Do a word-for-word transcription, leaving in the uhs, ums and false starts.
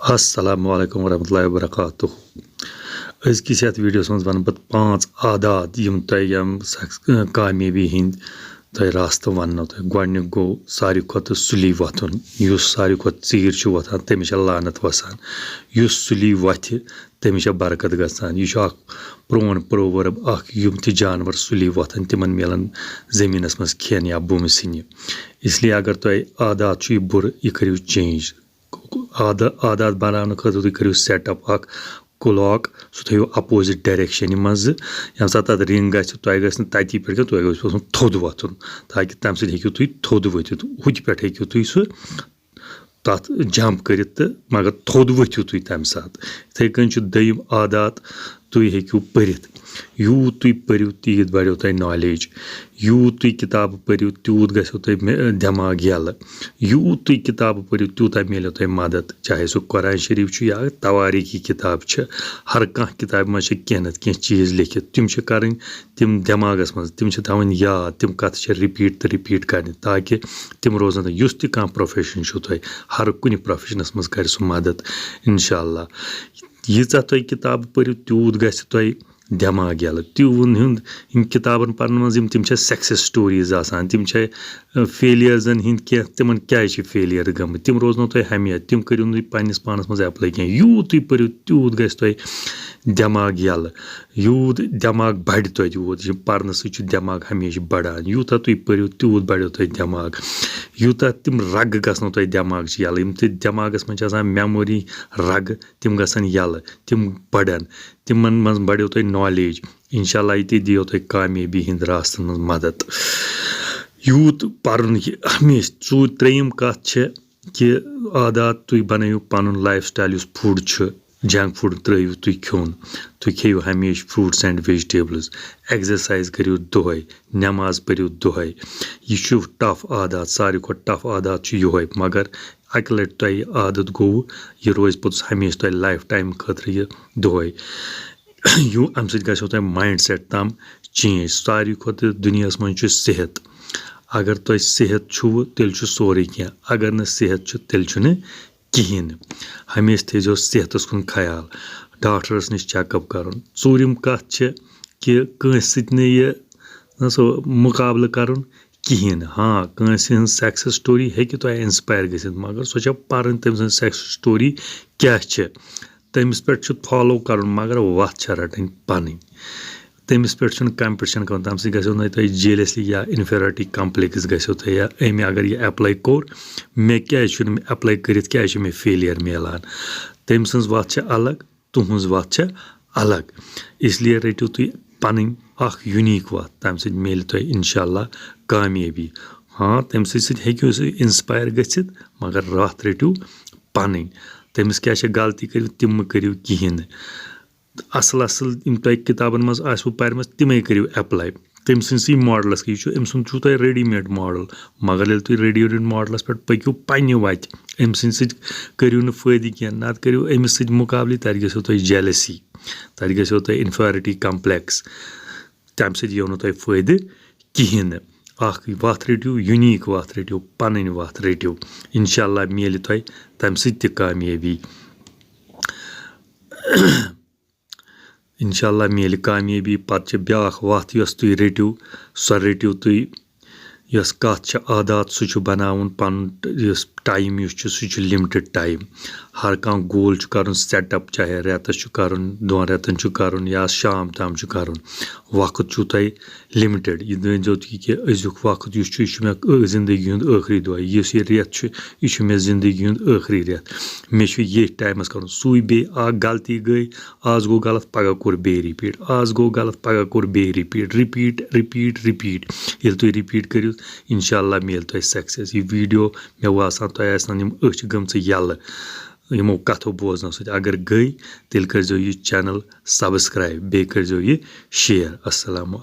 السلام علیکم ورحمۃ اللہ وبرکاتہ۔ أزکِس یَتھ ویٖڈیوَس منٛز وَنہٕ بہٕ پانٛژھ عادات، یِم تۄہہِ یِم سک-، کامیٲبی ہِنٛدۍ تۄہہِ راستہٕ وَننو تۄہہِ۔ گۄڈٕنیُک گوٚو ساروی کھۄتہٕ سُلی وۄتھُن۔ یُس ساروی کھۄتہٕ ژیٖرۍ چھُ وۄتھان، تٔمِس چھےٚ لعنت وَسان۔ یُس سُلی وۄتھِ، تٔمِس چھےٚ برکت گژھان۔ یہِ چھُ اَکھ پرٛون پروؤرب اَکھ، یِم تہِ جانور سُلی وۄتھان، تِمن میلان زٔمیٖنَس منٛز کھٮ۪ن یا بُمہٕ سِنہِ۔ اس لیے اگر تۄہہِ عادات چھُ یہِ بُرٕ، یہِ کٔرِو چینج۔ عادت، عادت بناونہٕ خٲطرٕ تُہۍ کٔرِو سیٹ اپ اکھ کلاک، سُہ تھٲیِو اپوزِٹ ڈایریکشنہِ منٛز، ییٚمہِ ساتہٕ تتھ رنگ گژھِ، تۄہہِ گژھِ نہٕ تتی پٮ۪ٹھ کینٛہہ، تۄہہِ گژھِ گژھُن تھوٚد وۄتھُن، تاکہِ تمہِ سۭتۍ ہیٚکِو تُہۍ تھوٚد ؤتھِتھ۔ ہُتہِ پٮ۪ٹھ ہیٚکِو تُہۍ سُہ تتھ جمپ کٔرِتھ تہٕ مگر تھوٚد ؤتھِو تُہۍ تمہِ ساتہٕ۔ یِتھے کٔنۍ چھُ دوٚیِم عادات، تُہۍ ہیٚکِو پٔرِتھ۔ یوٗت تُہۍ پٔرِو، تیٖژ بڑیو تۄہہِ نالیج۔ یوٗت تُہۍ کِتابہٕ پٔرِو، تیوٗت گژھیو تۄہہِ مے-، دٮ۪ماغ یَلہٕ۔ یوٗت تُہۍ کِتابہٕ پٔرِو، تیوٗتاہ میلیو تۄہہِ مدد۔ چاہے سُہ قرآن شریف چھُ یا تواریٖخی کِتاب چھِ، ہر کانٛہہ کِتابہِ منٛز چھِ کینٛہہ نتہٕ کینٛہہ چیٖز لیکھِتھ۔ تِم چھِ کرٕنۍ تِم دٮ۪ماغس منٛز، تِم چھِ تھاوٕنۍ یاد۔ تِم کتھٕ چھِ رِپیٖٹ تہٕ رِپیٖٹ کرنہِ، تاکہِ تِم روزن۔ یُس تہِ کانٛہہ پروفیشن چھُ تۄہہِ، ہر کُنہِ پروفیشنس منٛز کرِ سُہ مدد، انشاءاللہ۔ ییٖژاہ تۄہہِ کِتابہٕ پٔرِو، تیوٗت گژھِ تۄہہِ دٮ۪ماغ یَلہٕ۔ تِہُنٛد ہُنٛد یِم کِتابَن پَرنہٕ منٛز یِم تِم چھِ سکسیس سٹوریٖز آسان، تِم چھِ فیلِیَرزَن ہِنٛدۍ کینٛہہ، تِمَن کیٛازِ چھِ فیلِیَر گٔمٕتۍ، تِم روزنو تۄہہِ ہمیشہِ۔ تِم کٔرِو نہٕ تُہۍ پنٛنِس پانَس منٛز اٮ۪پلاے کینٛہہ۔ یوٗت تُہۍ پٔرِو، تیوٗت گژھِ تۄہہِ دٮ۪ماغ یَلہٕ، یوٗت دٮ۪ماغ بَڑِ توتہِ۔ یوٗت یہِ پَرنہٕ سۭتۍ چھُ دٮ۪ماغ ہمیشہِ بَڑان۔ یوٗتاہ تُہۍ پٔرِو، تیوٗت بَڑیو تۄہہِ دٮ۪ماغ۔ یوٗتاہ تِم رَگہٕ گژھنو تۄہہِ دٮ۪ماغ چھِ یَلہٕ، یِم تہِ دٮ۪ماغَس منٛز چھِ آسان میموری رَگہٕ، تِم گژھن یَلہٕ، تِم بَڑَن، تِمَن منٛز بَڑیو تۄہہِ نالیج۔ انشاءاللہ یہِ تہِ دِیو تۄہہِ کامیٲبی ہِنٛدۍ راستَن منٛز مدد۔ یوٗت پَرُن یہِ ہمیشہِ۔ ژوٗ-، ترٛیٚیِم کَتھ چھِ کہِ عادات تُہۍ بَنٲیِو پَنُن لایف سٹایل، یُس فُڈ چھُ، جنک فُڈ ترٛٲیِو تُہۍ کھیوٚن۔ تُہۍ کھیٚیِو ہمیشہِ فروٗٹس اینڈ ویجٹیبلز، ایکزرسایز کٔرِو دۄہَے، نٮ۪ماز پٔرِو دۄہَے۔ یہِ چھُ ٹف عادات، ساروی کھۄتہٕ ٹف عادات چھُ یِہوٚے، مگر اَکہِ لَٹہِ تۄہہِ یہِ عادت گوٚوٕ، یہِ روزِ پوٚتُس ہمیشہِ تۄہہِ لایف ٹایم خٲطرٕ یہِ دۄہَے۔ یوٗ-، اَمہِ سۭتۍ گژھیو تۄہہِ مایِنٛڈ سیٹ تام چینج۔ ساروی کھۄتہٕ دُنیاہَس منٛز چھُ صحت۔ اگر تۄہہِ صحت چھُوٕ، تیٚلہِ چھُ سورُے کینٛہہ۔ اگر نہٕ صحت چھُ، تیٚلہِ چھُنہٕ کِہیٖنۍ نہٕ۔ ہمیشہِ تھٲیزیو صحتَس کُن خیال، ڈاکٹرَس نِش چیک اپ کَرُن۔ ژوٗرِم کَتھ چھِ کہِ کٲنٛسہِ سۭتۍ نہٕ یہِ، نہ سُہ مُقابلہٕ کَرُن کِہیٖنۍ نہٕ۔ ہاں، کٲنٛسہِ ہٕنٛز سکسیس سٹوری ہیٚکہِ تۄہہِ انسپائر گٔژھِتھ، مگر سۄ چھےٚ پَرٕنۍ تٔمۍ سٕنٛز سکسیس سٹوری کیٛاہ چھِ، تٔمِس پٮ۪ٹھ چھُ فالو کَرُن، مگر وَتھ چھےٚ رَٹٕنۍ پَنٕنۍ۔ تٔمِس پٮ۪ٹھ چھُنہٕ کمپِٹشن کَرُن، تَمہِ سۭتۍ گژھیو نہٕ تۄہہِ جیلسی یا انفیریٹی کمپلیکس گژھیو تۄہہِ، یا أمۍ اگر یہِ اپلاے کوٚر، مےٚ کیٛازِ چھُنہٕ اپلاے کٔرِتھ، کیٛازِ چھُ مےٚ فیلیر میلان؟ تٔمۍ سٕنٛز وَتھ چھےٚ الگ، تُہٕنٛز وَتھ چھےٚ الگ۔ اس لیے رٔٹِو تُہۍ پَنٕنۍ اَکھ یوٗنیٖک وَتھ، تَمہِ سۭتۍ میلہِ تۄہہِ اِنشاء اللہ کامیٲبی۔ ہاں، تَمہِ سۭتۍ سۭتۍ ہیٚکِو سُہ اِنسپایر گٔژھِتھ، مگر وَتھ رٔٹِو پَنٕنۍ۔ تٔمِس کیٛاہ چھےٚ غلطی کٔرِو، تِم مہٕ کٔرِو کِہیٖنۍ نہٕ۔ اَصٕل اَصٕل یِم تۄہہِ کِتابَن منٛز آسِوٕ پَرِمَژٕ، تِمَے کٔرِو اٮ۪پلاے۔ تٔمۍ سٕنٛدسٕے ماڈلَس، یہِ چھُ، أمۍ سُنٛد چھُو تۄہہِ ریڈی میڈ ماڈل، مگر ییٚلہِ تُہۍ ریڈی میڈ ماڈلَس پٮ۪ٹھ پٔکِو پنٛنہِ وَتہِ، أمۍ سٕنٛدِ سۭتۍ کٔرِو نہٕ فٲیدٕ کینٛہہ، نَتہٕ کٔرِو أمِس سۭتۍ مُقابلہٕ، تَتہِ گژھیو تۄہہِ جیلسی، تَتہِ گژھیو تۄہہِ انفیریٹی کمپلیکس، تَمہِ سۭتۍ یِیو نہٕ تۄہہِ فٲیدٕ کِہیٖنۍ نہٕ۔ اَکھ وَتھ رٔٹِو، یوٗنیٖک وَتھ رٔٹِو، پَنٕنۍ وَتھ رٔٹِو، اِنشاء اللہ میلہِ تۄہہِ تَمہِ سۭتۍ تہِ کامیٲبی۔ اِنشاء اللہ میلہِ کامیٲبی۔ پَتہٕ چھِ بیٛاکھ وَتھ، یۄس تُہۍ رٔٹِو، سۄ رٔٹِو تُہۍ، یۄس کَتھ چھِ عادات، سُہ چھُ بَناوُن پَنُن ٹ-، یُس ٹایم یُس چھُ، سُہ چھُ لِمٹِڈ ٹایم۔ ہر کانٛہہ گول چھُ کَرُن سیٹ اپ، چاہے رٮ۪تَس چھُ کَرُن، دۄن رٮ۪تَن چھُ کَرُن یا شام تام چھُ کَرُن۔ وقت چھُو تۄہہِ لِمٹِڈ۔ یہِ دٔنۍزیو تُہۍ کہِ أزیُک وقت یُس چھُ، یہِ چھُ مےٚ ٲ-، زِندگی ہُنٛد ٲخری دۄہ۔ یُس یہِ رٮ۪تھ چھُ، یہِ چھُ مےٚ زِندگی ہُنٛد ٲخری رٮ۪تھ۔ مےٚ چھُ ییٚتھۍ ٹایمَس کَرُن۔ سُے بیٚیہِ اَکھ غلطی گٔے، آز گوٚو غلط، پَگاہ کوٚر بیٚیہِ رِپیٖٹ، آز گوٚو غلط، پَگاہ کوٚر بیٚیہِ رِپیٖٹ، رِپیٖٹ، رِپیٖٹ، رِپیٖٹ۔ ییٚلہِ تُہۍ رِپیٖٹ کٔرِو، اِنشاء اللہ میلہِ تۄہہِ سکسیس۔ یہِ ویٖڈیو، مےٚ باسان، تۄہہِ آسَن یِم أچھ گٔمژٕ یَلہٕ یِمو کَتھو بوزنہٕ سۭتۍ۔ اگر گٔے، تیٚلہِ کٔرۍزیو یہِ چینل سبسکرائب، بیٚیہِ کٔرۍزیو یہِ شیئر۔ السلام علیکم۔